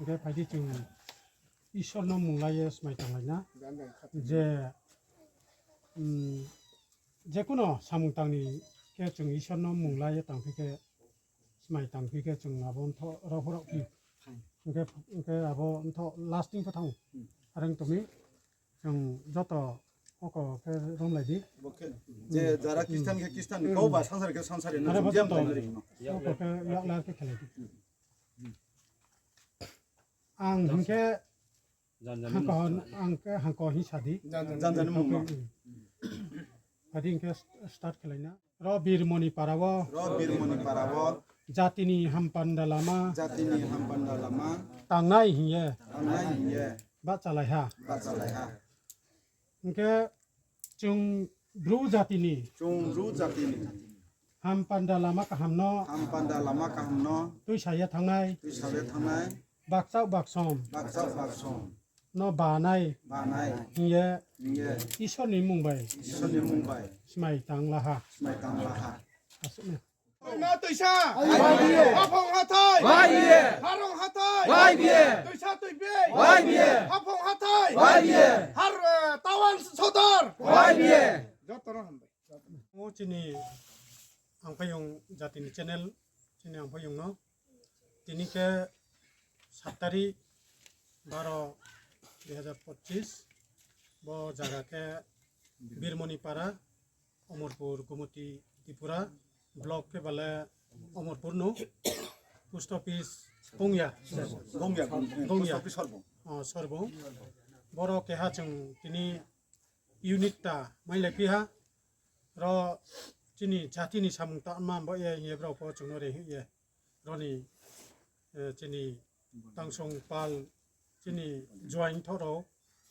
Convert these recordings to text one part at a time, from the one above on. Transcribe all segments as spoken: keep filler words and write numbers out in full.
Hing khe phai di chung Isor no mung lai ye smai tanglai na. Je, um, je kuno samung tang ni khe chung Isor no mung lai ye tangphi khe, smai tangphi khe chung abo ntho rao pho rao phi. Hing khe, hing khe abo ntho lasting pho thanng. Are ong tong mi chung joto oko khe romlai di. Bo khe je jara Christian khe Christian ni, kau ba sangsari khe sangsari no. Are bo jam joto bai no ri no. Oko khe yak lar khe khelai di. Ang hing khe hangko, ang khe hangko hing sa di. Jan jan ni mung no. Phai di hing khe start khelai na. Ro Birmoni para wo. Ro Birmoni para wo. Jati ni hampanda lama. Jati ni hampanda lama. Tangnai hing ye. Tangnai hing ye. Bahchalai ha. Bahchalai ha. Hing khe chung Bru jati ni. Chung Bru jati ni. Hampanda lama kaham no. Hampanda lama kaham no. Tuisa ye thangnai. Tuisa ye thangnai. Bakchao baksom. Bakchao baksom. No banai. Banai. Hing ye. Hing ye. Isor ni mung bai. Isor ni mung bai. Smai tangla ha. Smai tangla ha. Asuh no. Toima toisa. Y B A. Haphang hathai. Y B A. Harong hathai. Y B A. Toisa toibi. Y B A. Haphang hathai. Y B A. Har, eh, Tawan Sodar. Y B A. Joto no hambai. O chini Angphaiyong jati ni channel, chini Angphaiyong no. Tini khe sat tarik baro dui hazar pochis, bo jaga khe Birmoni para, Omorpur, Gumoti, Tripura, block khe bale Omorpur no, post office Gongya. Gongya, Gongya. Post office Sorbong. O, Sorbong. Boro keha chung tini unit ta mailai phi ha. Ro chini jati ni samung tangma bo ye hing ye brao pho chung no reinghoih ye. Ro ni, eh, chini tangsong pal, chini joaing thoh rao,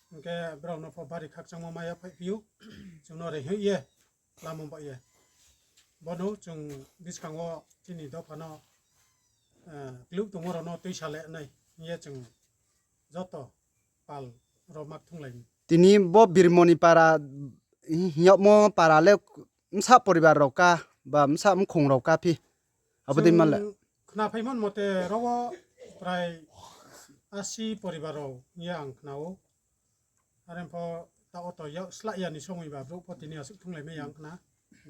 hing khe brao no pho bari khakchangmo mai ya phaiphi ou, chung no reinghoih ye, lamo ba ye. Bo no chung buskang wo chini dopha no, eh, kluh tongmo rao no tuisa le nai hing ye chung joto pal rao ma kthunglai mi. Tini bo Birmoni para, hing yagmo para le bsa poribar rao ka, ba bsa mkhong rao ka phi? Abo dei ma le. Chung khnaphaimo mote ro wo prai asi poribar rao hing ye ang khna ou. Are pho taoh wo to yak slái ya ni somoi ba brouh pho tini asuh thunglai mai ya ang khna.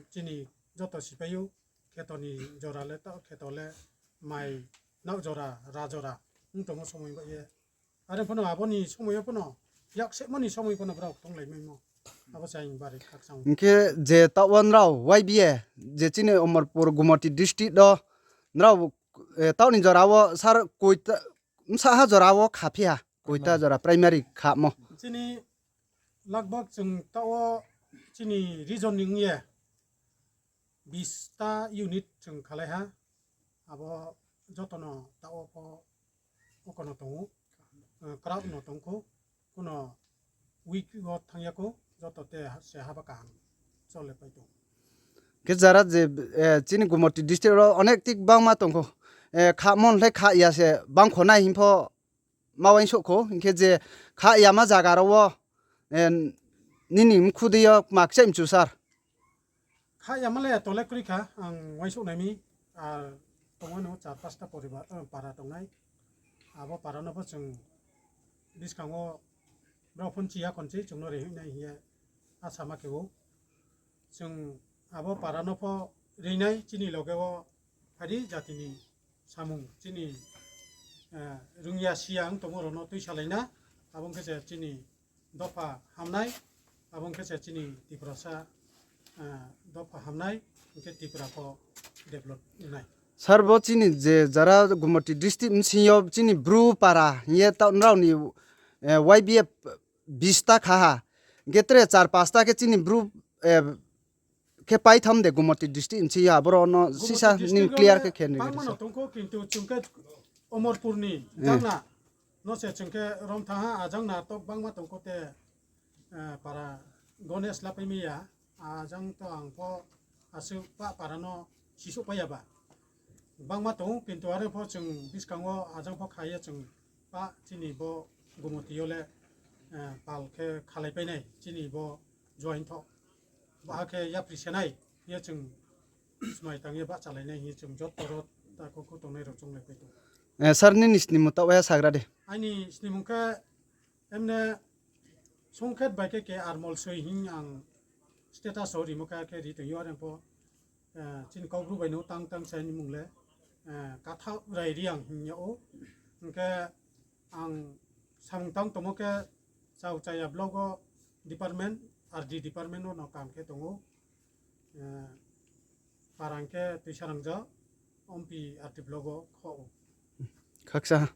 Chini joto sipai ou, kheto ni jora le taoh kheto le mai nao jora, ra jora ong tongmo somoi ba ye. Are pho no abo ni somoi yo pho no, yak sehmo ni somoi pho no brao thunglai maimo. Abo se ang bari khakchang. Hing khe je taoh wo nrao Y B A, je chini Omorpur Gumoti district wo nrao, eh, taoh ni jora wo sar koita, bsa ha jora wo khaphi ha, koita jora primary khamo. Chini lagbag chung taoh wo chini region ni ong ye bis ta unit chung khalai ha. Abo joto no taoh wo pho oko no tong ou, eh, kraoh no tong khou, kuno weak wo thanng ya khou, joto te ha-, se haba kaham chole pai tong. Khe jara je, eh, chini Gumoti district wo onek tik bangma tong khou, eh, khamo hlai kha ya se bang kho nai hing pho ma uaingsouh khou, hing khe je kha yama zaga rao wo, eh, nini mkhu dei yo kma kchaih mchu sar? Kha yama le tole kroi kha, ang uaingsouh nai mi, ar tongmo no char pasta poribar, eh, para tongnai. Abo para no pho chung buskang wo brao phone chi ya khon se chung no reinghoih nai hing ye asa ma khe ou. Chung abo para no pho reinai chini loge wo phai di jati ni samung chini, eh, rungya siya ong tongmo rao no tuisalai na, abo ong khe se chini dopha hamnai, abo ong khe se chini Tiprasa, eh, dopha hamnai, hing khe Tripura pho develop nai. Sir, bo chini je jara Gumoti district bsing yo chini Bru para hing ye taoh nrao ni, eh, Y B A bis ta kha ha, hing khe tre char pasta khe chini Bru, eh, khe paitham de Gumoti district bsing yo, aboro no sisa ning clear khe khe ni bangma no tong khou, kintu chung khe Omorpur ni jangna no se chung khe rom thanng ha, a jangna to bangma tong khou te, eh, para Ganesh lapai mi ya, a jang to ang pho asuh pa para no sisouhpai ya ba. Bangma tong ou, kintu are pho chung buskang wo a jang pho kha ye chung pa chini bo Gumoti yo le, eh, pal khe khalaipai nai, chini bo joaing thoh. Baha khe yapri se nai ye chung smai tang ye bahchalai nai hing ye chung joto ro takhu khu tongnai rao chounglaipai tong. Eh, sir, nini snimung taoh waiha sagra de. Aini snimung khe emne Songkhet bai khe ke Armol Soi hing ang status wo rimo khe, khe ri tong yo are pho, eh, chini Kaubru bai no tang tang sa ni mung le, eh, Kathaoh Rai Reang hing yag ou. Hing khe ang samung tang tongmo khe Chaochaya block wo department, R D department wo no kam khe tong ou. Eh, parang khe Tuisarangja, Ompi R D block wo kho ou. Khaksa.